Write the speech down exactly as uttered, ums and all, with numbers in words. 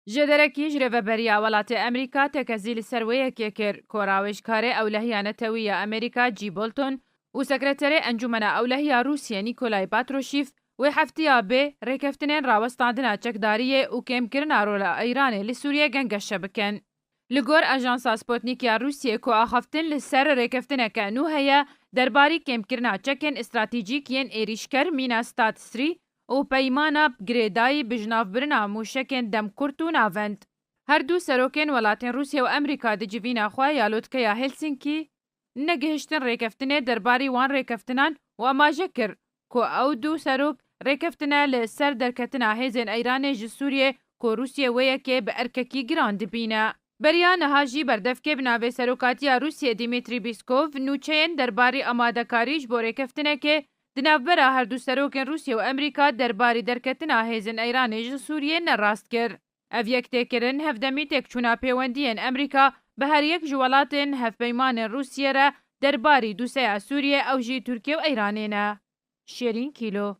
Ji derekî ji rêveberiya welatê Amerîka tekezî li ser wê yekê kir ku rawêjkarê ewlehiya netewî ya Amerîka G. Bolton û sekreterê Encûmena Ewlehiya Rûsiyê Nîkolay Patrûşîv wê heftiya bê rêkeftinên rawestandina çekdariyê û kêmkirina rola Îranê li Sûriyê gengeşe bikin. Li gor ajansa Sputnik ya Rûsiyê ku axaftin li ser rêkeftineke nû heye derbarî kêmkirina çekên stratejîk yên êrîşker mîna Stad sirî û peymana girêdayî bi jinavbirina mûşekên demkurt û navend. Her du serokên welatên Rûsya û Amerîka di civîna xwe ya lotkeya Helsinkî negihiştin rêkeftinê derbarî wan rêkeftinan û amaje kir ku ew du serok rêkeftine li ser derketina hêzên Îranê ji Sûriyê ku Rûsya wê yekê bi erkekî giran dibîne. Beriya niha jî berdevkê bi navê Serokatiya Rûsiyê Dimitrî Pîskov nûçeyên derbarî amadekarî ji bo rêkeftinekê di navbera her du serokên Rûsya û Amerîka derbarî derketina hêzên Îranê ji Sûriyê ne rast kir. Ev yektêkirin hevdemî têkçûna pêwendiyên Amerîka bi her yek ji welatên hevpeymanên Rûsiyê re derbarî dûseya Sûriyê ew jî Tirkiye û Îranê ne. Şêrîn Kîlo.